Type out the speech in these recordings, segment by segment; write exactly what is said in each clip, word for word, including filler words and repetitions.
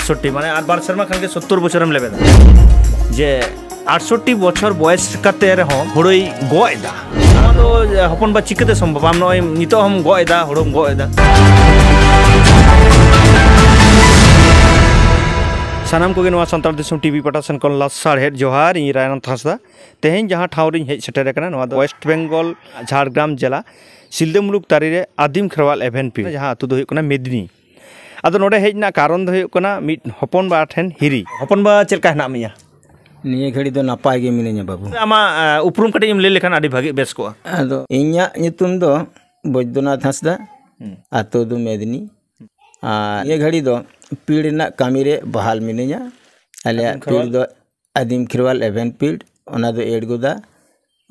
ᱟᱴᱥᱚᱴᱴᱤ, ᱢᱟᱱᱮ ᱟᱨ ᱵᱟᱨ ᱥᱮᱨᱢᱟ ᱠᱷᱟᱱ ᱜᱮ ᱥᱚᱛᱛᱚᱨ ᱵᱚᱪᱷᱚᱨᱮᱢ ᱞᱮᱵᱮᱫᱟ᱾ ᱡᱮ ᱟᱴᱥᱚᱴᱴᱤ ᱵᱚᱪᱷᱚᱨ ᱵᱚᱭᱮᱥ ᱠᱟᱛᱮ ᱨᱮᱦᱚᱸ ᱦᱳᱲᱳᱭ ᱜᱚᱜ ᱮᱫᱟ, ᱱᱚᱣᱟ ᱫᱚ, ᱮ, ᱦᱚᱯᱚᱱ ᱵᱟ, ᱪᱤᱠᱟᱹᱛᱮ ᱥᱚᱢᱵᱷᱚᱵ? ᱟᱢ ᱱᱚᱜᱼᱚᱭ ᱱᱤᱛᱚᱜ ᱦᱚᱸᱢ ᱜᱚᱜ ᱮᱫᱟ, ᱦᱳᱲᱳᱢ ᱜᱚᱜ ᱮᱫᱟ᱾ ᱥᱟᱱᱟᱢ ᱠᱚᱜᱮ ᱱᱚᱣᱟ ᱥᱟᱱᱛᱟᱲ ᱫᱤᱥᱚᱢ ᱴᱤᱵᱷᱤ ᱯᱟᱦᱴᱟ ᱥᱮᱱ ᱠᱷᱚᱱ ᱞᱟᱥᱟᱲᱦᱮᱫ ᱡᱚᱦᱟᱨ᱾ ᱤᱧ ᱨᱟᱭᱱᱟᱛᱷ ᱦᱟᱸᱥᱫᱟ᱾ ᱛᱮᱦᱮᱧ ᱡᱟᱦᱟᱸ ᱴᱷᱟᱶ ᱨᱤᱧ ᱦᱮᱡ ᱥᱮᱴᱮᱨ ᱟᱠᱟᱱᱟ, ᱱᱚᱣᱟ ᱫᱚ ᱳᱭᱮᱥᱴ ᱵᱮᱝᱜᱚᱞ, ᱡᱷᱟᱲᱜᱨᱟᱢ ᱡᱮᱞᱟ, ᱥᱤᱞᱫᱟᱹ ᱢᱩᱞᱩᱠ ᱛᱟᱹᱨᱤ ᱨᱮ ᱟᱹᱫᱤᱢ ᱠᱷᱮᱨᱣᱟᱞ ᱮᱵᱷᱮᱱ ᱯᱤᱲ, ᱡᱟᱦᱟᱸ ᱟᱹᱛᱩ ᱫᱚ ᱦᱩᱭᱩᱜ ᱠᱟᱱᱟ ᱢᱮᱫᱽᱱᱤ᱾ ᱟᱫᱚ ᱱᱚᱰᱮ ᱦᱮᱡ ᱨᱮᱱᱟᱜ ᱠᱟᱨᱚᱱ ᱫᱚ ᱦᱩᱭᱩᱜ ᱠᱟᱱᱟ ᱢᱤᱫ ᱦᱚᱯᱚᱱ ᱵᱟ ᱴᱷᱮᱱ ᱦᱤᱨᱤ᱾ ᱦᱚᱯᱚᱱ ᱵᱟ, ᱪᱮᱫ ᱞᱮᱠᱟ ᱦᱮᱱᱟᱜ ᱢᱮᱭᱟ? ᱱᱤᱭᱟᱹ ᱜᱷᱟᱹᱲᱤ ᱫᱚ ᱱᱟᱯᱟᱭ ᱜᱮ ᱢᱤᱱᱟᱹᱧᱟ, ᱵᱟᱹᱵᱩ᱾ ᱟᱢᱟᱜ, ᱟ, ᱩᱯᱨᱩᱢ ᱠᱟᱹᱴᱤᱡ ᱮᱢ ᱞᱟᱹᱭ ᱞᱮᱠᱷᱟᱱ ᱟᱹᱰᱤ ᱵᱷᱟᱹᱜᱤ, ᱵᱮᱥ ᱠᱚᱜᱼᱟ᱾ ᱟᱫᱚ ᱤᱧᱟᱹᱜ ᱧᱩᱛᱩᱢ ᱫᱚ ᱵᱳᱭᱫᱚᱱᱟᱛᱷ ᱦᱟᱸᱥᱫᱟ, ᱦᱩᱸ᱾ ᱟᱛᱳ ᱫᱚ ᱢᱮᱫᱽᱱᱤ᱾ ᱟᱨ ᱱᱤᱭᱟᱹ ᱜᱷᱟᱹᱲᱤ ᱫᱚ ᱯᱤᱲ ᱨᱮᱱᱟᱜ ᱠᱟᱹᱢᱤ ᱨᱮ ᱵᱟᱦᱟᱞ ᱢᱤᱱᱟᱹᱧᱟ᱾ ᱟᱞᱮᱭᱟᱜ ᱟᱹᱫᱤᱢ ᱯᱤᱲ ᱠᱷᱮᱨᱣᱟᱞ? ᱫᱚ ᱟᱹᱫᱤᱢ ᱠᱷᱮᱨᱣᱟᱞ ᱮᱵᱷᱮᱱ ᱯᱤᱲ, ᱚᱱᱟ ᱫᱚ ᱮᱲᱜᱚᱫᱟ,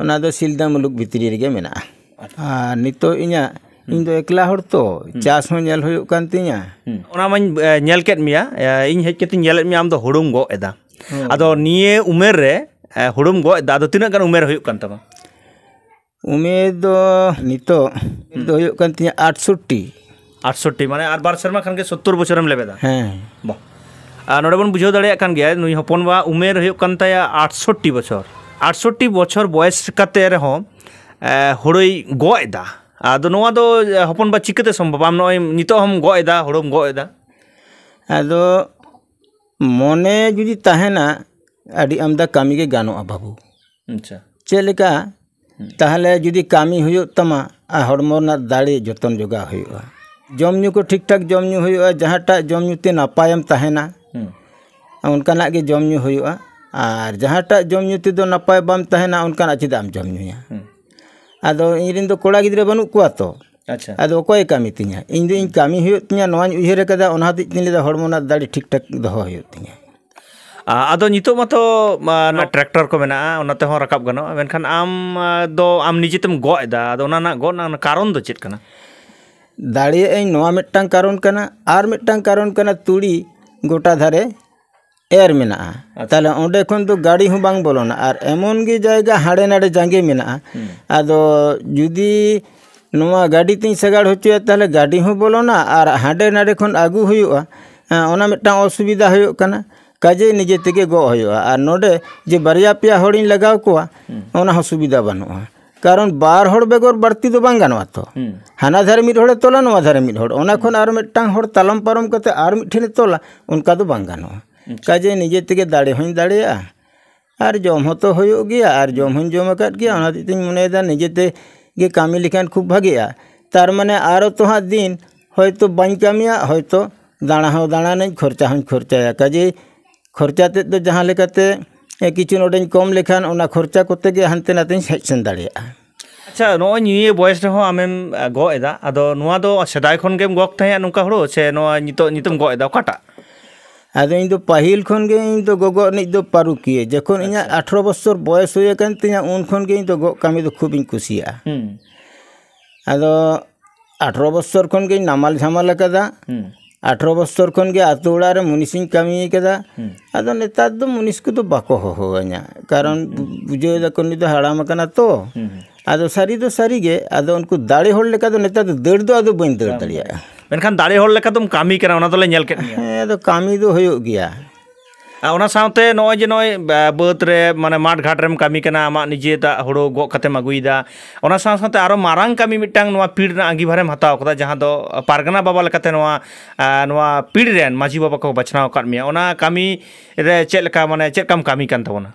ᱚᱱᱟ ᱫᱚ ᱥᱤᱞᱫᱟᱹ ᱢᱩᱞᱩᱠ ᱵᱷᱤᱛᱨᱤ ᱨᱮᱜᱮ ᱢᱮᱱᱟᱜᱼᱟ᱾ ᱟᱪᱪᱷᱟ᱾ ᱟᱨ ᱱᱤᱛᱚᱜ ᱤᱧᱟᱹᱜ, ᱦᱩᱸ᱾ ᱤᱧ ᱫᱚ ᱮᱠᱞᱟ ᱦᱚᱲ ᱛᱚ, ᱦᱩᱸ᱾ ᱪᱟᱥ ᱦᱚᱸ ᱧᱮᱞ ᱦᱩᱭᱩᱜ ᱠᱟᱱ ᱛᱤᱧᱟ᱾ ᱦᱩᱸ᱾ ᱚᱱᱟ ᱢᱟᱧ, ᱮ, ᱧᱮᱞ ᱠᱮᱫ ᱢᱮᱭᱟ᱾ ᱮ, ᱤᱧ ᱦᱮᱡ ᱠᱟᱛᱮᱧ ᱧᱮᱞᱮᱫ ᱢᱮᱭᱟ, ᱟᱢ ᱫᱚ ᱦᱩᱲᱩᱢ ᱜᱚᱜ ᱮᱫᱟ᱾ ᱦᱩᱸ᱾ ᱟᱫᱚ ᱱᱤᱭᱟᱹ ᱩᱢᱮᱨ ᱨᱮ, ᱮ, ᱦᱩᱲᱩᱢ ᱜᱚᱜ ᱮᱫᱟ, ᱟᱫᱚ ᱛᱤᱱᱟᱹᱜ ᱜᱟᱱ ᱩᱢᱮᱨ ᱦᱩᱭᱩᱜ ᱠᱟᱱ ᱛᱟᱢᱟ? ᱩᱢᱮᱨ ᱫᱚ ᱱᱤᱛᱚᱜ ᱦᱩᱸ᱾ ᱫᱚ ᱦᱩᱭᱩᱜ ᱠᱟᱱ ᱛᱤᱧᱟ ᱟᱴᱥᱚᱴᱴᱤ᱾ ᱟᱴᱥᱚᱴᱴᱤ, ᱢᱟᱱᱮ ᱟᱨ ᱵᱟᱨ ᱥᱮᱨᱢᱟ ᱠᱷᱟᱱ ᱜᱮ ᱥᱚᱛᱛᱚᱨ ᱵᱚᱪᱷᱚᱨᱮᱢ ᱞᱮᱵᱮᱫᱟ? ᱦᱮᱸ᱾ ᱵᱟᱦ᱾ ᱟᱨ ᱱᱚᱰᱮ ᱵᱚᱱ ᱵᱩᱡᱷᱟᱹᱣ ᱫᱟᱲᱮᱭᱟᱜ ᱠᱟᱱ ᱜᱮᱭᱟ, ᱱᱩᱭ ᱦᱚᱯᱚᱱ ᱵᱟ ᱩᱢᱮᱨ ᱦᱩᱭᱩᱜ ᱠᱟᱱ ᱛᱟᱭᱟ ᱟᱴᱥᱚᱴᱴᱤ ᱵᱚᱪᱷᱚᱨ᱾ ᱟᱴᱥᱚᱴᱴᱤ ᱵᱚᱪᱷᱚᱨ ᱵᱚᱭᱮᱥ ᱠᱟᱛᱮ ᱨᱮᱦᱚᱸ, ᱮ, ᱦᱳᱲᱳᱭ ᱜᱚᱜ ᱮᱫᱟ᱾ ᱟᱫᱚ ᱱᱚᱣᱟ ᱫᱚ, ᱮ, ᱦᱚᱯᱚᱱ ᱵᱟ, ᱪᱤᱠᱟᱹᱛᱮ ᱥᱚᱢᱵᱷᱚᱵ? ᱟᱢ ᱱᱚᱜᱼᱚᱭ ᱱᱤᱛᱚᱜ ᱦᱚᱸᱢ ᱜᱚᱜ ᱮᱫᱟ, ᱦᱳᱲᱳᱢ ᱜᱚᱜ ᱮᱫᱟ᱾ ᱟᱫᱚ ᱢᱚᱱᱮ ᱡᱩᱫᱤ ᱛᱟᱦᱮᱱᱟ, ᱟᱹᱰᱤ ᱟᱢᱫᱟ ᱠᱟᱹᱢᱤ ᱜᱮ ᱜᱟᱱᱚᱜᱼᱟ, ᱵᱟᱹᱵᱩ᱾ ᱟᱪᱪᱷᱟ᱾ ᱪᱮᱫ ᱞᱮᱠᱟ? ᱦᱩᱸ᱾ ᱛᱟᱦᱚᱞᱮ ᱡᱩᱫᱤ ᱠᱟᱹᱢᱤ ᱦᱩᱭᱩᱜ ᱛᱟᱢᱟ ᱟᱨ ᱦᱚᱲᱢᱚ ᱨᱮᱱᱟᱜ ᱫᱟᱲᱮ ᱡᱚᱛᱚᱱ ᱡᱚᱜᱟᱣ ᱦᱩᱭᱩᱜᱼᱟ, ᱡᱚᱢ ᱧᱩ ᱠᱚ ᱴᱷᱤᱠ ᱴᱷᱟᱠ ᱡᱚᱢ ᱧᱩ ᱦᱩᱭᱩᱜᱼᱟ, ᱡᱟᱦᱟᱸᱴᱟᱜ ᱡᱚᱢ ᱧᱩ ᱛᱮ ᱱᱟᱯᱟᱭᱮᱢ ᱛᱟᱦᱮᱱᱟ, ᱦᱩᱸ᱾ ᱚᱱᱠᱟᱱᱟᱜ ᱜᱮ ᱡᱚᱢ ᱧᱩ ᱦᱩᱭᱩᱜᱼᱟ᱾ ᱟᱨ ᱡᱟᱦᱟᱸᱴᱟᱜ ᱡᱚᱢ ᱧᱩ ᱛᱮᱫᱚ ᱱᱟᱯᱟᱭ ᱵᱟᱢ ᱛᱟᱦᱮᱱᱟ, ᱚᱱᱠᱟᱱᱟᱜ ᱪᱮᱫᱟᱜ ᱮᱢ ᱡᱚᱢ ᱧᱩᱭᱟ? ᱦᱩᱸ᱾ ᱟᱫᱚ ᱤᱧ ᱨᱮᱱ ᱫᱚ ᱠᱚᱲᱟ ᱜᱤᱫᱽᱨᱟᱹ ᱵᱟᱹᱱᱩᱜ ᱠᱚᱣᱟ ᱛᱚ᱾ ᱟᱪᱪᱷᱟ᱾ ᱟᱫᱚ ᱚᱠᱚᱭᱮ ᱠᱟᱹᱢᱤ ᱛᱤᱧᱟ? ᱤᱧ ᱫᱚ ᱤᱧ ᱠᱟᱹᱢᱤ ᱦᱩᱭᱩᱜ ᱛᱤᱧᱟ, ᱱᱚᱣᱟᱧ ᱩᱭᱦᱟᱹᱨ ᱟᱠᱟᱫᱟ, ᱚᱱᱟ ᱦᱚᱛᱮᱡ ᱛᱤᱧ ᱞᱟᱹᱭᱫᱟ ᱦᱚᱲᱢᱚ ᱨᱮᱱᱟᱜ ᱫᱟᱲᱮ ᱴᱷᱤᱠ ᱴᱷᱟᱠ ᱫᱚᱦᱚ ᱦᱩᱭᱩᱜ ᱛᱤᱧᱟ᱾ ᱟ, ᱟᱫᱚ ᱱᱤᱛᱚᱜ ᱢᱟᱛᱚ, ᱟ, ᱱᱚᱣᱟ ᱴᱨᱟᱠᱴᱚᱨ ᱠᱚ ᱢᱮᱱᱟᱜᱼᱟ, ᱚᱱᱟ ᱛᱮᱦᱚᱸ ᱨᱟᱠᱟᱵ ᱜᱟᱱᱚᱜᱼᱟ, ᱢᱮᱱᱠᱷᱟᱱ ᱟᱢ, ᱟ, ᱫᱚ ᱟᱢ ᱱᱤᱡᱮ ᱛᱮᱢ ᱜᱚᱜ ᱮᱫᱟ, ᱟᱫᱚ ᱚᱱᱟ ᱨᱮᱱᱟᱜ ᱜᱚᱜ ᱨᱮᱱᱟᱜ ᱠᱟᱨᱚᱱ ᱫᱚ ᱪᱮᱫ ᱠᱟᱱᱟ? ᱫᱟᱲᱮᱭᱟᱜ ᱟᱹᱧ, ᱱᱚᱣᱟ ᱢᱤᱫᱴᱟᱝ ᱠᱟᱨᱚᱱ ᱠᱟᱱᱟ, ᱟᱨ ᱢᱤᱫᱴᱟᱝ ᱠᱟᱨᱚᱱ ᱠᱟᱱᱟ ᱛᱩᱲᱤ ᱜᱚᱴᱟ ᱫᱷᱟᱨᱮ ᱮᱨ ᱢᱮᱱᱟᱜᱼᱟ᱾ ᱟᱪᱪᱷᱟ᱾ ᱛᱟᱦᱞᱮ ᱚᱸᱰᱮ ᱠᱷᱚᱱ ᱫᱚ ᱜᱟᱹᱰᱤ ᱦᱚᱸ ᱵᱟᱝ ᱵᱚᱞᱚᱱᱟ, ᱟᱨ ᱮᱢᱚᱱ ᱜᱮ ᱡᱟᱭᱜᱟ ᱦᱟᱸᱰᱮ ᱱᱟᱰᱮ ᱡᱟᱸᱜᱮ ᱢᱮᱱᱟᱜᱼᱟ᱾ ᱦᱩᱸ᱾ ᱟᱫᱚ ᱡᱩᱫᱤ ᱱᱚᱣᱟ ᱜᱟᱹᱰᱤ ᱛᱤᱧ ᱥᱟᱜᱟᱲ ᱦᱚᱪᱚᱭᱟ, ᱛᱟᱦᱞᱮ ᱜᱟᱹᱰᱤ ᱦᱚᱸ ᱵᱚᱞᱚᱱᱟ ᱟᱨ ᱦᱟᱸᱰᱮ ᱱᱟᱰᱮ ᱠᱷᱚᱱ ᱟᱹᱜᱩ ᱦᱩᱭᱩᱜᱼᱟ᱾ ᱦᱮᱸ, ᱚᱱᱟ ᱢᱤᱫᱴᱟᱝ ᱚᱥᱩᱵᱤᱫᱷᱟ ᱦᱩᱭᱩᱜ ᱠᱟᱱᱟ᱾ ᱠᱟᱡᱮ ᱱᱤᱡᱮ ᱛᱮᱜᱮ ᱜᱚᱜ ᱦᱩᱭᱩᱜᱼᱟ᱾ ᱟᱨ ᱱᱚᱰᱮ ᱡᱮ ᱵᱟᱨᱭᱟ ᱯᱮᱭᱟ ᱦᱚᱲᱤᱧ ᱞᱟᱜᱟᱣ ᱠᱚᱣᱟ, ᱚᱱᱟ ᱦᱚᱸ ᱥᱩᱵᱤᱫᱷᱟ ᱵᱟᱹᱱᱩᱜᱼᱟ᱾ ᱠᱟᱨᱚᱱ ᱵᱟᱨ ᱦᱚᱲ ᱵᱮᱜᱚᱨ ᱵᱟᱹᱲᱛᱤ ᱫᱚ ᱵᱟᱝ ᱜᱟᱱᱚᱜᱼᱟ ᱛᱚ᱾ ᱦᱟᱱᱟ ᱫᱷᱟᱨᱮ ᱢᱤᱫ ᱦᱚᱲᱮ ᱛᱚᱞᱟ, ᱱᱚᱣᱟ ᱫᱷᱟᱨᱮ ᱢᱤᱫ ᱦᱚᱲ, ᱚᱱᱟ ᱠᱷᱚᱱ ᱟᱨ ᱢᱤᱫᱴᱟᱝ ᱦᱚᱲ ᱛᱟᱞᱚᱢ ᱯᱟᱨᱚᱢ ᱠᱟᱛᱮ ᱟᱨ ᱢᱤᱫ ᱴᱷᱮᱱᱮ ᱛᱚᱞᱟ, ᱚᱱᱠᱟ ᱫᱚ ᱵᱟᱝ ᱜᱟᱱᱚᱜᱼᱟ᱾ ᱠᱟᱡᱮ ᱱᱤᱡᱮ ᱛᱮᱜᱮ ᱫᱟᱲᱮ ᱦᱚᱸᱧ ᱫᱟᱲᱮᱭᱟᱜᱼᱟ, ᱟᱨ ᱡᱚᱢ ᱦᱚᱸᱛᱚ ᱦᱩᱭᱩᱜ ᱜᱮᱭᱟ, ᱟᱨ ᱡᱚᱢ ᱦᱚᱸᱧ ᱡᱚᱢ ᱟᱠᱟᱫ ᱜᱮᱭᱟ᱾ ᱚᱱᱟ ᱦᱚᱛᱮᱡ ᱛᱮᱧ ᱢᱚᱱᱮᱭᱮᱫᱟ ᱱᱤᱡᱮ ᱛᱮᱜᱮ ᱠᱟᱹᱢᱤ ᱞᱮᱠᱷᱟᱱ ᱠᱷᱩᱵ ᱵᱷᱟᱜᱮᱜᱼᱟ᱾ ᱛᱟᱨ ᱢᱟᱱᱮ ᱟᱨᱚ ᱛᱚ ᱦᱟᱸᱜ ᱫᱤᱱ ᱦᱚᱭᱛᱚ ᱵᱟᱹᱧ ᱠᱟᱹᱢᱤᱭᱟ, ᱦᱚᱭᱛᱚ ᱫᱟᱬᱟ ᱦᱚᱸ ᱫᱟᱬᱟᱱᱟᱹᱧ, ᱠᱷᱚᱨᱪᱟ ᱦᱚᱸᱧ ᱠᱷᱚᱨᱪᱟᱭᱟ᱾ ᱠᱟᱡᱮ ᱠᱷᱚᱨᱪᱟ ᱛᱮᱫ ᱫᱚ ᱡᱟᱦᱟᱸ ᱞᱮᱠᱟᱛᱮ, ᱮ, ᱠᱤᱪᱷᱩ ᱱᱚᱰᱮᱧ ᱠᱚᱢ ᱞᱮᱠᱷᱟᱱ ᱚᱱᱟ ᱠᱷᱚᱨᱪᱟ ᱠᱚᱛᱮ ᱜᱮ ᱦᱟᱱᱛᱮ ᱱᱟᱛᱮᱧ ᱦᱮᱡ ᱥᱮᱱ ᱫᱟᱲᱮᱭᱟᱜᱼᱟ᱾ ᱟᱪᱪᱷᱟ, ᱱᱚᱜᱼᱚᱭ ᱱᱤᱭᱟᱹ ᱵᱚᱭᱮᱥ ᱨᱮᱦᱚᱸ ᱟᱢᱮᱢ, ᱟ, ᱜᱚᱜ ᱮᱫᱟ, ᱟᱫᱚ ᱱᱚᱣᱟ ᱫᱚ ᱥᱮᱫᱟᱭ ᱠᱷᱚᱱ ᱜᱮᱢ ᱜᱚᱜ ᱛᱟᱦᱮᱸᱫ ᱱᱚᱝᱠᱟ ᱦᱩᱲᱩ, ᱥᱮ ᱱᱚᱣᱟ ᱱᱤᱛᱚᱜ, ᱱᱤᱛᱚᱜ ᱮᱢ ᱜᱚᱜ ᱮᱫᱟ, ᱚᱠᱟᱴᱟᱜ? ᱟᱫᱚ ᱤᱧ ᱫᱚ ᱯᱟᱹᱦᱤᱞ ᱠᱷᱚᱱ ᱜᱮ ᱤᱧ ᱫᱚ ᱜᱚᱜᱚ ᱨᱤᱱᱤᱡ ᱫᱚ ᱯᱟᱹᱨᱩᱠᱷᱤᱭᱟᱹ᱾ ᱡᱚᱠᱷᱚᱱ ᱤᱧᱟᱹᱜ ᱟᱪᱪᱷᱟ᱾ ᱟᱴᱷᱨᱚ ᱵᱚᱪᱷᱚᱨ ᱵᱚᱭᱮᱥ ᱦᱩᱭ ᱟᱠᱟᱱ ᱛᱤᱧᱟᱹ, ᱩᱱ ᱠᱷᱚᱱ ᱜᱮ ᱤᱧ ᱫᱚ ᱜᱚᱜ ᱠᱟᱹᱢᱤ ᱫᱚ ᱠᱷᱩᱵ ᱤᱧ ᱠᱩᱥᱤᱭᱟᱜᱼᱟ᱾ ᱦᱩᱸ᱾ ᱟᱫᱚ ᱟᱴᱷᱨᱚ ᱵᱚᱪᱷᱚᱨ ᱠᱷᱚᱱ ᱜᱮᱧ ᱱᱟᱢᱟᱞ ᱡᱷᱟᱢᱟᱞ ᱟᱠᱟᱫᱟ᱾ ᱦᱩᱸ᱾ ᱟᱴᱷᱨᱚ ᱵᱚᱪᱷᱚᱨ ᱠᱷᱚᱱ ᱜᱮ ᱟᱛᱳ ᱚᱲᱟᱜ ᱨᱮ ᱢᱩᱱᱤᱥᱤᱧ ᱠᱟᱹᱢᱤ ᱟᱠᱟᱫᱟ᱾ ᱦᱩᱸ᱾ ᱟᱫᱚ ᱱᱮᱛᱟᱨ ᱫᱚ ᱢᱩᱱᱤᱥ ᱠᱚᱫᱚ ᱵᱟᱠᱚ ᱦᱚᱦᱚᱣᱟᱹᱧᱟ, ᱠᱟᱨᱚᱱ ᱦᱩᱸ᱾ ᱵᱩᱡᱷᱟᱹᱣ ᱫᱟᱠᱚ ᱱᱩᱭ ᱫᱚ ᱦᱟᱲᱟᱢ ᱟᱠᱟᱱᱟ ᱛᱚ᱾ ᱦᱩᱸ, ᱦᱩᱸ᱾ ᱟᱫᱚ ᱥᱟᱹᱨᱤ ᱫᱚ ᱥᱟᱹᱨᱤ ᱜᱮ, ᱟᱫᱚ ᱩᱱᱠᱩ ᱫᱟᱲᱮ ᱦᱚᱲ ᱞᱮᱠᱟ ᱫᱚ ᱱᱮᱛᱟᱨ ᱫᱚ ᱫᱟᱹᱲ ᱫᱚ ᱟᱫᱚ ᱵᱟᱹᱧ ᱫᱟᱹᱲ ᱵᱟᱝ ᱫᱟᱲᱮᱭᱟᱜᱼᱟ᱾ ᱢᱮᱱᱠᱷᱟᱱ ᱫᱟᱲᱮ ᱦᱚᱲ ᱞᱮᱠᱟ ᱫᱚᱢ ᱠᱟᱹᱢᱤ ᱠᱟᱱᱟ, ᱚᱱᱟ ᱫᱚᱞᱮ ᱧᱮᱞ ᱠᱮᱫ ᱢᱮᱭᱟ᱾ ᱦᱮᱸ, ᱟᱫᱚ ᱠᱟᱹᱢᱤ ᱫᱚ ᱦᱩᱭᱩᱜ ᱜᱮᱭᱟ᱾ ᱟᱨ ᱚᱱᱟ ᱥᱟᱶᱛᱮ ᱱᱚᱜᱼᱚᱭ ᱡᱮ ᱱᱚᱜᱼᱚᱭ, ᱵᱟ-, ᱵᱟᱹᱫᱽ ᱨᱮ, ᱢᱟᱱᱮ, ᱢᱟᱴᱷ ᱜᱷᱟᱴ ᱨᱮᱢ ᱠᱟᱹᱢᱤ ᱠᱟᱱᱟ, ᱟᱢᱟᱜ ᱱᱤᱡᱮᱨᱟᱜ ᱦᱩᱲᱩ ᱜᱚᱜ ᱠᱟᱛᱮᱢ ᱟᱹᱜᱩᱭᱮᱫᱟ, ᱚᱱᱟ ᱥᱟᱶ ᱥᱟᱶᱛᱮ ᱟᱨᱚ ᱢᱟᱨᱟᱝ ᱠᱟᱹᱢᱤ ᱢᱤᱫᱴᱟᱝ ᱱᱚᱣᱟ ᱯᱤᱲ ᱨᱮᱱᱟᱜ ᱟᱸᱜᱤᱵᱷᱟᱨᱮᱢ ᱦᱟᱛᱟᱣ ᱠᱟᱫᱟ, ᱡᱟᱦᱟᱸ ᱫᱚ ᱯᱟᱨᱜᱟᱱᱟ ᱵᱟᱵᱟ ᱞᱮᱠᱟᱛᱮ ᱱᱚᱣᱟ, ᱟ, ᱱᱚᱣᱟ ᱯᱤᱲ ᱨᱮᱱ ᱢᱟᱹᱡᱷᱤ ᱵᱟᱵᱟ ᱠᱚ ᱵᱟᱪᱷᱱᱟᱣ ᱟᱠᱟᱫ ᱢᱮᱭᱟ᱾ ᱚᱱᱟ ᱠᱟᱹᱢᱤ ᱨᱮ ᱪᱮᱫ ᱞᱮᱠᱟ, ᱢᱟᱱᱮ, ᱪᱮᱫ ᱞᱮᱠᱟᱢ ᱠᱟᱹᱢᱤ ᱠᱟᱱ ᱛᱟᱵᱚᱱᱟ?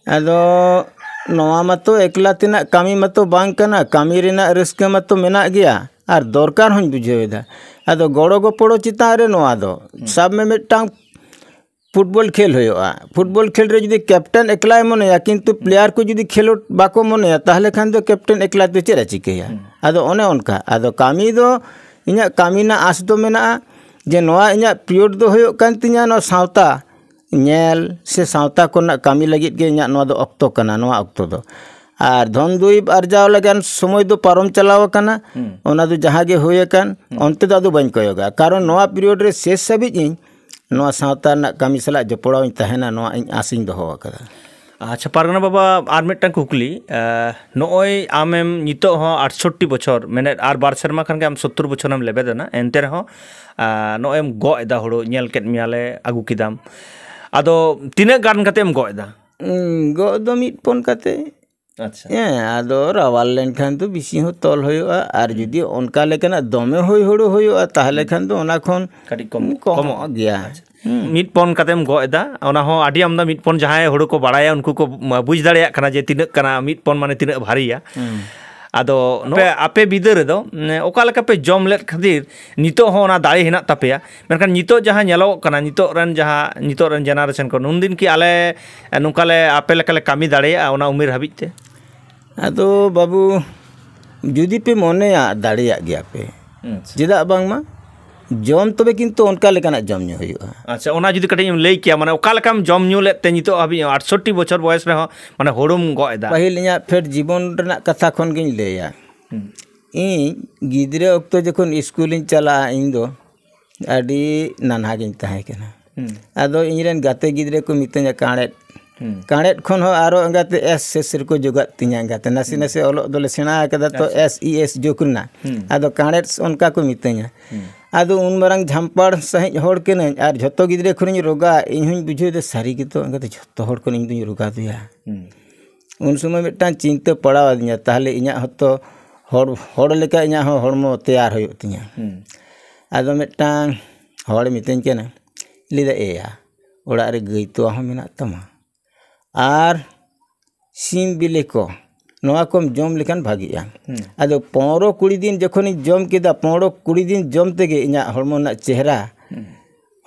ᱟᱫᱚ ᱱᱚᱣᱟ ᱢᱟᱛᱚ ᱮᱠᱞᱟ ᱛᱮᱱᱟᱜ ᱠᱟᱹᱢᱤ ᱢᱟᱛᱚ ᱵᱟᱝ ᱠᱟᱱᱟ, ᱠᱟᱹᱢᱤ ᱨᱮᱱᱟᱜ ᱨᱟᱹᱥᱠᱟᱹ ᱢᱟᱛᱚ ᱢᱮᱱᱟᱜ ᱜᱮᱭᱟ, ᱟᱨ ᱫᱚᱨᱠᱟᱨ ᱦᱚᱸᱧ ᱵᱩᱡᱷᱟᱹᱣ ᱮᱫᱟ᱾ ᱟᱫᱚ ᱜᱚᱲᱚ ᱜᱚᱯᱚᱲᱚ ᱪᱮᱛᱟᱱ ᱨᱮ ᱱᱚᱣᱟ ᱫᱚ, ᱦᱩᱸ᱾ ᱥᱟᱵ ᱢᱮ ᱢᱤᱫᱴᱟᱝ ᱯᱷᱩᱴᱵᱚᱞ ᱠᱷᱮᱞ ᱦᱩᱭᱩᱜᱼᱟ, ᱯᱷᱩᱴᱵᱚᱞ ᱠᱷᱮᱞ ᱨᱮ ᱡᱩᱫᱤ ᱠᱮᱯᱴᱮᱱ ᱮᱠᱞᱟᱭ ᱢᱚᱱᱮᱭᱟ, ᱠᱤᱱᱛᱩ ᱯᱞᱮᱭᱟᱨ ᱠᱚ ᱡᱩᱫᱤ ᱠᱷᱮᱞᱳᱰ ᱵᱟᱠᱚ ᱢᱚᱱᱮᱭᱟ, ᱛᱟᱦᱚᱞᱮ ᱠᱷᱟᱱ ᱫᱚ ᱠᱮᱯᱴᱮᱱ ᱮᱠᱞᱟ ᱫᱚ ᱪᱮᱫ ᱮ ᱪᱤᱠᱟᱹᱭᱟ? ᱦᱩᱸ᱾ ᱟᱫᱚ ᱚᱱᱮ ᱚᱱᱠᱟ, ᱟᱫᱚ ᱠᱟᱹᱢᱤ ᱫᱚ, ᱤᱧᱟᱹᱜ ᱠᱟᱹᱢᱤ ᱨᱮᱱᱟᱜ ᱟᱸᱥ ᱫᱚ ᱢᱮᱱᱟᱜᱼᱟ ᱡᱮ ᱱᱚᱣᱟ ᱤᱧᱟᱹᱜ ᱯᱤᱨᱤᱭᱳᱰ ᱫᱚ ᱦᱩᱭᱩᱜ ᱠᱟᱱ ᱛᱤᱧᱟᱹ ᱱᱚᱣᱟ ᱥᱟᱶᱛᱟ ᱧᱮᱞ ᱥᱮ ᱥᱟᱶᱛᱟ ᱠᱚᱨᱮᱱᱟᱜ ᱠᱟᱹᱢᱤ ᱞᱟᱹᱜᱤᱫ ᱜᱮ ᱤᱧᱟᱹᱜ ᱱᱚᱣᱟ ᱫᱚ ᱚᱠᱛᱚ ᱠᱟᱱᱟ, ᱱᱚᱣᱟ ᱚᱠᱛᱚ ᱫᱚ᱾ ᱟᱨ ᱫᱷᱚᱱ ᱫᱩᱨᱤᱵᱽ ᱟᱨᱡᱟᱣ ᱞᱟᱹᱜᱤᱫ ᱥᱚᱢᱚᱭ ᱫᱚ ᱯᱟᱨᱚᱢ ᱪᱟᱞᱟᱣ ᱟᱠᱟᱱᱟ᱾ ᱦᱩᱸ᱾ ᱚᱱᱟ ᱫᱚ ᱡᱟᱦᱟᱸ ᱜᱮ ᱦᱩᱭ ᱟᱠᱟᱱ, ᱦᱩᱸ᱾ ᱚᱱᱛᱮ ᱫᱚ ᱟᱫᱚ ᱵᱟᱹᱧ ᱠᱚᱭᱚᱜᱟ, ᱠᱟᱨᱚᱱ ᱱᱚᱣᱟ ᱯᱤᱨᱤᱭᱳᱰ ᱨᱮ ᱥᱮᱥ ᱦᱟᱹᱵᱤᱡ ᱤᱧ ᱱᱚᱣᱟ ᱥᱟᱶᱛᱟ ᱨᱮᱱᱟᱜ ᱠᱟᱹᱢᱤ ᱥᱟᱞᱟᱜ ᱡᱚᱯᱲᱟᱣ ᱤᱧ ᱛᱟᱦᱮᱱᱟ, ᱱᱚᱣᱟ ᱤᱧ ᱟᱸᱥ ᱤᱧ ᱫᱚᱦᱚ ᱟᱠᱟᱫᱟ᱾ ᱟᱪᱪᱷᱟ ᱯᱟᱨᱜᱟᱱᱟ ᱵᱟᱵᱟ, ᱟᱨ ᱢᱤᱫᱴᱟᱝ ᱠᱩᱠᱞᱤ᱾ ᱱᱚᱜᱼᱚᱭ ᱟᱢᱮᱢ ᱱᱤᱛᱚᱜ ᱦᱚᱸ ᱟᱴᱥᱚᱴᱴᱤ ᱵᱚᱪᱷᱚᱨ, ᱢᱮᱱᱮᱫ ᱟᱨ ᱵᱟᱨ ᱥᱮᱨᱢᱟ ᱠᱷᱟᱱ ᱜᱮ ᱟᱢ ᱥᱚᱛᱛᱚᱨ ᱵᱚᱪᱷᱚᱨᱮᱢ ᱞᱮᱵᱮᱫ ᱮᱱᱟ, ᱮᱱᱛᱮ ᱨᱮᱦᱚᱸ ᱱᱚᱜᱼᱚᱭ ᱮᱢ ᱜᱚᱜ ᱮᱫᱟ ᱦᱩᱲᱩ, ᱧᱮᱞ ᱠᱮᱫ ᱢᱮᱭᱟᱞᱮ, ᱟᱹᱜᱩ ᱠᱮᱫᱟᱢ᱾ ᱟᱫᱚ ᱛᱤᱱᱟᱹᱜ ᱜᱟᱱ ᱠᱟᱛᱮ ᱮᱢ ᱜᱚᱜ ᱮᱫᱟ? ᱜᱚᱜ ᱫᱚ ᱢᱤᱫ ᱯᱚᱱ ᱠᱟᱛᱮ᱾ ᱟᱪᱪᱷᱟ᱾ ᱦᱮᱸ, ᱟᱫᱚ ᱨᱟᱣᱟᱞ ᱞᱮᱱᱠᱷᱟᱱ ᱫᱚ ᱵᱮᱥᱤ ᱦᱚᱸ ᱛᱚᱞ ᱦᱩᱭᱩᱜᱼᱟ, ᱟᱨ ᱡᱩᱫᱤ ᱚᱱᱠᱟ ᱞᱮᱠᱟᱱᱟᱜ ᱫᱚᱢᱮ ᱦᱩᱭ ᱦᱩᱲᱩ ᱦᱩᱭᱩᱜᱼᱟ, ᱛᱟᱦᱚᱞᱮ ᱠᱷᱟᱱ ᱫᱚ ᱚᱱᱟ ᱠᱷᱚᱱ ᱠᱟᱹᱴᱤᱡ ᱠᱚᱢ, ᱠᱚᱢᱚᱜ ᱠᱚᱢᱚᱜ᱾ ᱜᱮᱭᱟ᱾ ᱟᱪᱪᱷᱟ᱾ ᱦᱩᱸ᱾ ᱢᱤᱫ ᱯᱚᱱ ᱠᱟᱛᱮᱢ ᱜᱚᱜ ᱮᱫᱟ, ᱚᱱᱟ ᱦᱚᱸ ᱟᱹᱰᱤ ᱟᱢᱫᱟ᱾ ᱢᱤᱫ ᱯᱚᱱ ᱡᱟᱦᱟᱸᱭ ᱦᱩᱲᱩ ᱠᱚ ᱵᱟᱲᱟᱭᱟ, ᱩᱱᱠᱩ ᱠᱚ ᱵᱩᱡᱽ ᱫᱟᱲᱮᱭᱟᱜ ᱠᱟᱱᱟ ᱡᱮ ᱛᱤᱱᱟᱹᱜ ᱠᱟᱱᱟ, ᱢᱤᱫ ᱯᱚᱱ ᱢᱟᱱᱮ ᱛᱤᱱᱟᱹᱜ ᱵᱷᱟᱨᱤᱭᱟ᱾ ᱦᱩᱸ᱾ ᱟᱫᱚ ᱱᱚᱣᱟ ᱟᱯᱮ ᱵᱤᱫᱟᱹᱞ ᱨᱮᱫᱚ ᱚᱠᱟ ᱞᱮᱠᱟ ᱯᱮ ᱡᱚᱢ ᱞᱮᱫ ᱠᱷᱟᱹᱛᱤᱨ ᱱᱤᱛᱚᱜ ᱦᱚᱸ ᱚᱱᱟ ᱫᱟᱲᱮ ᱦᱮᱱᱟᱜ ᱛᱟᱯᱮᱭᱟ? ᱢᱮᱱᱠᱷᱟᱱ ᱱᱤᱛᱚᱜ ᱡᱟᱦᱟᱸ ᱧᱮᱞᱚᱜᱚᱜ ᱠᱟᱱᱟ, ᱱᱤᱛᱚᱜ ᱨᱮᱱ ᱡᱟᱦᱟᱸ, ᱱᱤᱛᱚᱜ ᱨᱮᱱ ᱡᱮᱱᱟᱨᱮᱥᱚᱱ ᱠᱚ, ᱱᱩᱱᱫᱤᱱ ᱠᱤ ᱟᱞᱮ ᱱᱚᱝᱠᱟ ᱞᱮ, ᱟᱯᱮ ᱞᱮᱠᱟ ᱞᱮ ᱠᱟᱹᱢᱤ ᱫᱟᱲᱮᱭᱟᱜᱼᱟ ᱚᱱᱟ ᱩᱢᱮᱨ ᱦᱟᱹᱵᱤᱡ ᱛᱮ? ᱟᱫᱚ ᱵᱟᱹᱵᱩ, ᱡᱩᱫᱤ ᱯᱮ ᱢᱚᱱᱮᱭᱟ, ᱫᱟᱲᱮᱭᱟᱜ ᱜᱮᱭᱟ ᱯᱮ᱾ ᱟᱪᱪᱷᱟ᱾ ᱪᱮᱫᱟᱜ ᱵᱟᱝᱢᱟ ᱡᱚᱢ ᱛᱚᱵᱮ ᱠᱤᱱᱛᱩ ᱚᱱᱠᱟ ᱞᱮᱠᱟᱱᱟᱜ ᱡᱚᱢ ᱧᱩ ᱦᱩᱭᱩᱜᱼᱟ᱾ ᱟᱪᱪᱷᱟ, ᱚᱱᱟ ᱡᱩᱫᱤ ᱠᱟᱹᱴᱤᱡ ᱮᱢ ᱞᱟᱹᱭ ᱠᱮᱭᱟ, ᱢᱟᱱᱮ ᱚᱠᱟ ᱞᱮᱠᱟᱢ ᱡᱚᱢ ᱧᱩ ᱞᱮᱫ ᱛᱮ ᱱᱤᱛᱚᱜ ᱦᱟᱹᱵᱤᱡ ᱟᱴᱥᱚᱴᱴᱤ ᱵᱚᱪᱷᱚᱨ ᱵᱚᱭᱮᱥ ᱨᱮᱦᱚᱸ ᱢᱟᱱᱮ ᱦᱩᱲᱩᱢ ᱜᱚᱜ ᱮᱫᱟ? ᱯᱟᱹᱦᱤᱞ ᱤᱧᱟᱹᱜ ᱯᱷᱮᱰ ᱡᱤᱵᱚᱱ ᱨᱮᱱᱟᱜ ᱠᱟᱛᱷᱟ ᱠᱷᱚᱱ ᱜᱤᱧ ᱞᱟᱹᱭᱟ᱾ ᱦᱩᱸ᱾ ᱤᱧ ᱜᱤᱫᱽᱨᱟᱹ ᱚᱠᱛᱚ ᱡᱚᱠᱷᱚᱱ ᱤᱥᱠᱩᱞᱤᱧ ᱪᱟᱞᱟᱜᱼᱟ, ᱤᱧ ᱫᱚ ᱟᱹᱰᱤ ᱱᱟᱱᱦᱟ ᱜᱤᱧ ᱛᱟᱦᱮᱸ ᱠᱟᱱᱟ᱾ ᱦᱩᱸ᱾ ᱟᱫᱚ ᱤᱧᱨᱮᱱ ᱜᱟᱛᱮ ᱜᱤᱫᱽᱨᱟᱹ ᱠᱚ ᱢᱤᱛᱟᱹᱧᱟ ᱠᱟᱬᱮᱫ᱾ ᱦᱩᱸ᱾ ᱠᱟᱬᱮᱫ ᱠᱷᱚᱱ ᱦᱚᱸ ᱟᱨᱚ ᱮᱸᱜᱟᱛᱮ ᱮᱥ ᱥᱮᱥ ᱨᱮᱠᱚ ᱡᱚᱜᱟᱫ ᱛᱤᱧᱟ᱾ ᱮᱸᱜᱟᱛᱮ ᱱᱟᱥᱮ ᱦᱩᱸ᱾ ᱱᱟᱥᱮ ᱚᱞᱚᱜ ᱫᱚᱞᱮ ᱥᱮᱬᱟ ᱟᱠᱟᱫᱟ, ᱛᱚ ᱟᱪᱪᱷᱟ᱾ ᱮᱥ ᱤ ᱮᱥ ᱡᱩᱜᱽ ᱨᱮᱱᱟᱜ᱾ ᱦᱩᱸ᱾ ᱟᱫᱚ ᱠᱟᱬᱮᱫ ᱚᱱᱠᱟ ᱠᱚ ᱢᱤᱛᱟᱹᱧᱟ᱾ ᱦᱩᱸ᱾ ᱟᱫᱚ ᱩᱱ ᱢᱟᱨᱟᱝ ᱡᱷᱟᱢᱯᱟᱲ ᱥᱟᱺᱦᱤᱡ ᱦᱚᱲ ᱠᱟᱹᱱᱟᱹᱧ, ᱟᱨ ᱡᱷᱚᱛᱚ ᱜᱤᱫᱽᱨᱟᱹ ᱠᱷᱚᱱᱤᱧ ᱨᱚᱜᱟ᱾ ᱤᱧ ᱦᱚᱸᱧ ᱵᱩᱡᱷᱟᱹᱣ ᱮᱫᱟ, ᱥᱟᱹᱨᱤ ᱜᱮᱛᱚ ᱮᱸᱜᱟᱛᱮ ᱡᱷᱚᱛᱚ ᱦᱚᱲ ᱠᱷᱚᱱ ᱤᱧ ᱫᱩᱧ ᱨᱚᱜᱟ ᱫᱚᱭᱟ᱾ ᱦᱩᱸ᱾ ᱩᱱ ᱥᱚᱢᱚᱭ ᱢᱤᱫᱴᱟᱝ ᱪᱤᱱᱛᱟᱹ ᱯᱟᱲᱟᱣ ᱟᱹᱫᱤᱧᱟ, ᱛᱟᱦᱚᱞᱮ ᱤᱧᱟᱹᱜ ᱦᱚᱸᱛᱚ ᱦᱚᱲ, ᱦᱚᱲ ᱞᱮᱠᱟ ᱤᱧᱟᱹᱜ ᱦᱚᱸ ᱦᱚᱲᱢᱚ ᱛᱮᱭᱟᱨ ᱦᱩᱭᱩᱜ ᱛᱤᱧᱟᱹ᱾ ᱦᱩᱸ᱾ ᱟᱫᱚ ᱢᱤᱫᱴᱟᱝ ᱦᱚᱲᱮ ᱢᱤᱛᱟᱹᱧ ᱠᱟᱱᱟ, ᱞᱟᱹᱭᱫᱟ, "ᱮᱭᱟ, ᱚᱲᱟᱜ ᱨᱮ ᱜᱟᱹᱭ ᱛᱚᱣᱟ ᱦᱚᱸ ᱢᱮᱱᱟᱜ ᱛᱟᱢᱟ ᱟᱨ ᱥᱤᱢ ᱵᱤᱞᱤ ᱠᱚ, ᱱᱚᱣᱟ ᱠᱚᱢ ᱡᱚᱢ ᱞᱮᱠᱷᱟᱱ ᱵᱷᱟᱜᱤᱜᱼᱟ᱾" ᱦᱩᱸ᱾ ᱟᱫᱚ ᱯᱚᱱᱨᱚ ᱠᱩᱲᱤ ᱫᱤᱱ ᱡᱚᱠᱷᱚᱱᱤᱧ ᱡᱚᱢ ᱠᱮᱫᱟ, ᱯᱚᱱᱨᱚ ᱠᱩᱲᱤ ᱫᱤᱱ ᱡᱚᱢ ᱛᱮᱜᱮ ᱤᱧᱟᱹᱜ ᱦᱚᱲᱢᱚ ᱨᱮᱱᱟᱜ ᱪᱮᱦᱨᱟ ᱦᱩᱸ᱾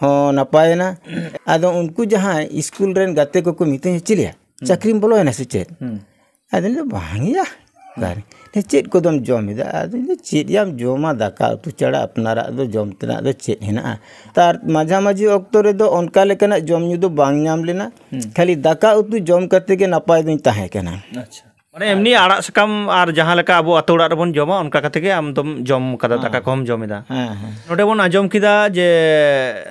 ᱦᱚᱸ ᱱᱟᱯᱟᱭᱮᱱᱟ᱾ ᱟᱫᱚ ᱩᱱᱠᱩ ᱡᱟᱦᱟᱸᱭ ᱤᱥᱠᱩᱞ ᱨᱮᱱ ᱜᱟᱛᱮ ᱠᱚᱠᱚ ᱢᱤᱛᱟᱹᱧᱟ, "ᱪᱮᱞᱮᱭᱟ, ᱦᱩᱸ᱾ ᱪᱟᱹᱠᱨᱤᱢ ᱵᱚᱞᱚᱭᱮᱱᱟ ᱥᱮ ᱪᱮᱫ?" ᱦᱩᱸ᱾ ᱟᱫᱚᱧ ᱞᱟᱹᱭᱫᱟ, "ᱵᱟᱝᱭᱟ, ᱚᱠᱟᱨᱮ?" "ᱪᱮᱫ ᱠᱚᱫᱚᱢ ᱡᱚᱢ ᱮᱫᱟ?" ᱟᱫᱚᱧ ᱞᱟᱹᱭᱫᱟ, "ᱪᱮᱫ ᱭᱟᱢ ᱡᱚᱢᱟ, ᱫᱟᱠᱟ ᱩᱛᱩ ᱪᱷᱟᱲᱟ ᱟᱯᱱᱟᱨᱟᱜ ᱫᱚ ᱡᱚᱢ ᱛᱮᱱᱟᱜ ᱫᱚ ᱪᱮᱫ ᱦᱮᱱᱟᱜᱼᱟ?" ᱛᱟᱨ ᱢᱟᱡᱷᱟ ᱢᱟᱹᱡᱷᱤ ᱚᱠᱛᱚ ᱨᱮᱫᱚ ᱚᱱᱠᱟ ᱞᱮᱠᱟᱱᱟᱜ ᱡᱚᱢ ᱧᱩ ᱫᱚ ᱵᱟᱝ ᱧᱟᱢ ᱞᱮᱱᱟ᱾ ᱦᱩᱸ᱾ ᱠᱷᱟᱹᱞᱤ ᱫᱟᱠᱟ ᱩᱛᱩ ᱡᱚᱢ ᱠᱟᱛᱮ ᱜᱮ ᱱᱟᱯᱟᱭ ᱫᱚᱧ ᱛᱟᱦᱮᱸ ᱠᱟᱱᱟ᱾ ᱟᱪᱪᱷᱟ᱾ ᱢᱟᱱᱮ ᱮᱢᱱᱤ ᱟᱲᱟᱜ ᱥᱟᱠᱟᱢ ᱟᱨ ᱡᱟᱦᱟᱸ ᱞᱮᱠᱟ ᱟᱵᱚ ᱟᱹᱛᱩ ᱚᱲᱟᱜ ᱨᱮᱵᱚᱱ ᱡᱚᱢᱟ, ᱚᱱᱠᱟ ᱠᱟᱛᱮ ᱜᱮ ᱟᱢ ᱫᱚᱢ ᱡᱚᱢ ᱠᱟᱫᱟ, ᱦᱮᱸ᱾ ᱫᱟᱠᱟ ᱠᱚᱦᱚᱸᱢ ᱡᱚᱢ ᱮᱫᱟ᱾ ᱦᱮᱸ, ᱦᱮᱸ᱾ ᱱᱚᱰᱮ ᱵᱚᱱ ᱟᱸᱡᱚᱢ ᱠᱮᱫᱟ ᱡᱮ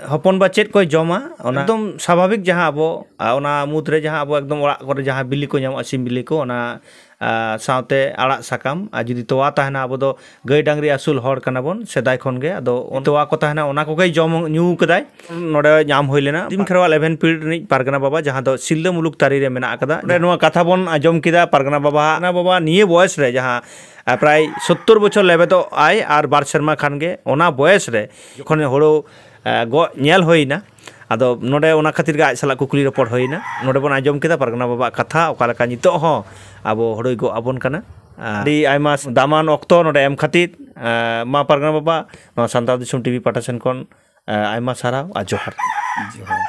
ᱦᱚᱯᱚᱱ ᱵᱟ ᱪᱮᱫ ᱠᱚᱭ ᱡᱚᱢᱟ, ᱚᱱᱟ ᱮᱠᱫᱚᱢ ᱥᱟᱵᱷᱟᱵᱤᱠ ᱡᱟᱦᱟᱸ ᱟᱵᱚ, ᱟ, ᱚᱱᱟ ᱢᱩᱫᱽᱨᱮ ᱡᱟᱦᱟᱸ ᱟᱵᱚ ᱮᱠᱫᱚᱢ ᱚᱲᱟᱜ ᱠᱚᱨᱮ ᱡᱟᱦᱟᱸ ᱵᱤᱞᱤ ᱠᱚ ᱧᱟᱢᱚᱜᱼᱟ, ᱥᱤᱢ ᱵᱤᱞᱤ ᱠᱚ, ᱚᱱᱟ, ᱟ, ᱥᱟᱶᱛᱮ ᱟᱲᱟᱜ ᱥᱟᱠᱟᱢ, ᱟᱨ ᱡᱩᱫᱤ ᱛᱚᱣᱟ ᱛᱟᱦᱮᱱᱟ, ᱟᱵᱚ ᱫᱚ ᱜᱟᱹᱭ ᱰᱟᱝᱨᱤ ᱟᱹᱥᱩᱞ ᱦᱚᱲ ᱠᱟᱱᱟ ᱵᱚᱱ ᱥᱮᱫᱟᱭ ᱠᱷᱚᱱ ᱜᱮ, ᱟᱫᱚ ᱛᱚᱣᱟ ᱠᱚ ᱛᱟᱦᱮᱱᱟ, ᱚᱱᱟ ᱠᱚᱜᱮᱭ ᱡᱚᱢ ᱧᱩ ᱠᱟᱫᱟᱭ᱾ ᱱᱚᱰᱮ ᱧᱟᱢ ᱦᱩᱭ ᱞᱮᱱᱟ ᱫᱤᱢ ᱠᱷᱮᱨᱣᱟᱞ ᱮᱵᱷᱮᱱ ᱯᱤᱲ ᱨᱤᱱᱤᱡ ᱯᱟᱨᱜᱟᱱᱟ ᱵᱟᱵᱟ, ᱡᱟᱦᱟᱸ ᱫᱚ ᱥᱤᱞᱫᱟᱹ ᱢᱩᱞᱩᱠ ᱛᱟᱹᱨᱤ ᱨᱮ ᱢᱮᱱᱟᱜ ᱟᱠᱟᱫᱟ᱾ ᱱᱚᱰᱮ ᱱᱚᱣᱟ ᱠᱟᱛᱷᱟ ᱵᱚᱱ ᱟᱸᱡᱚᱢ ᱠᱮᱫᱟ ᱯᱟᱨᱜᱟᱱᱟ ᱵᱟᱵᱟ, ᱯᱟᱨᱜᱟᱱᱟ ᱵᱟᱵᱟ ᱱᱤᱭᱟᱹ ᱵᱚᱭᱮᱥ ᱨᱮ ᱡᱟᱦᱟᱸ, ᱟ, ᱯᱨᱟᱭ ᱥᱳᱛᱛᱳᱨ ᱵᱚᱪᱷᱚᱨ ᱞᱮᱵᱮᱫᱚᱜ ᱟᱭ, ᱟᱨ ᱵᱟᱨ ᱥᱮᱨᱢᱟ ᱠᱷᱟᱱ ᱜᱮ ᱚᱱᱟ ᱵᱚᱭᱮᱥ ᱨᱮ ᱡᱚᱠᱷᱚᱱ ᱦᱳᱲᱳ, ᱟ, ᱜᱚᱜ ᱧᱮᱞ ᱦᱩᱭᱱᱟ, ᱟᱫᱚ ᱱᱚᱰᱮ ᱚᱱᱟ ᱠᱷᱟᱹᱛᱤᱨ ᱜᱮ ᱟᱡ ᱥᱟᱞᱟᱜ ᱠᱩᱠᱞᱤ ᱨᱚᱯᱚᱲ ᱦᱩᱭᱱᱟ᱾ ᱱᱚᱰᱮ ᱵᱚᱱ ᱟᱸᱡᱚᱢ ᱠᱮᱫᱟ ᱯᱟᱨᱜᱟᱱᱟ ᱵᱟᱵᱟᱣᱟᱜ ᱠᱟᱛᱷᱟ, ᱚᱠᱟ ᱞᱮᱠᱟ ᱱᱤᱛᱚᱜ ᱦᱚᱸ ᱟᱵᱚ ᱦᱳᱲᱳᱭ ᱜᱚᱜ ᱟᱵᱚᱱ ᱠᱟᱱᱟ᱾ ᱟ, ᱟᱹᱰᱤ ᱟᱭᱢᱟ ᱫᱟᱢᱟᱱ ᱚᱠᱛᱚ ᱱᱚᱰᱮ ᱮᱢ ᱠᱷᱟᱹᱛᱤᱨ, ᱟ, ᱢᱟ ᱯᱟᱨᱜᱟᱱᱟ ᱵᱟᱵᱟ, ᱱᱚᱣᱟ ᱥᱟᱱᱛᱟᱲ ᱫᱤᱥᱚᱢ ᱴᱤᱵᱷᱤ ᱯᱟᱦᱴᱟ ᱥᱮᱱ ᱠᱷᱚᱱ, ᱟ, ᱟᱭᱢᱟ ᱥᱟᱨᱦᱟᱣ ᱟᱨ ᱡᱚᱦᱟᱨ᱾ ᱡᱚᱦᱟᱨ᱾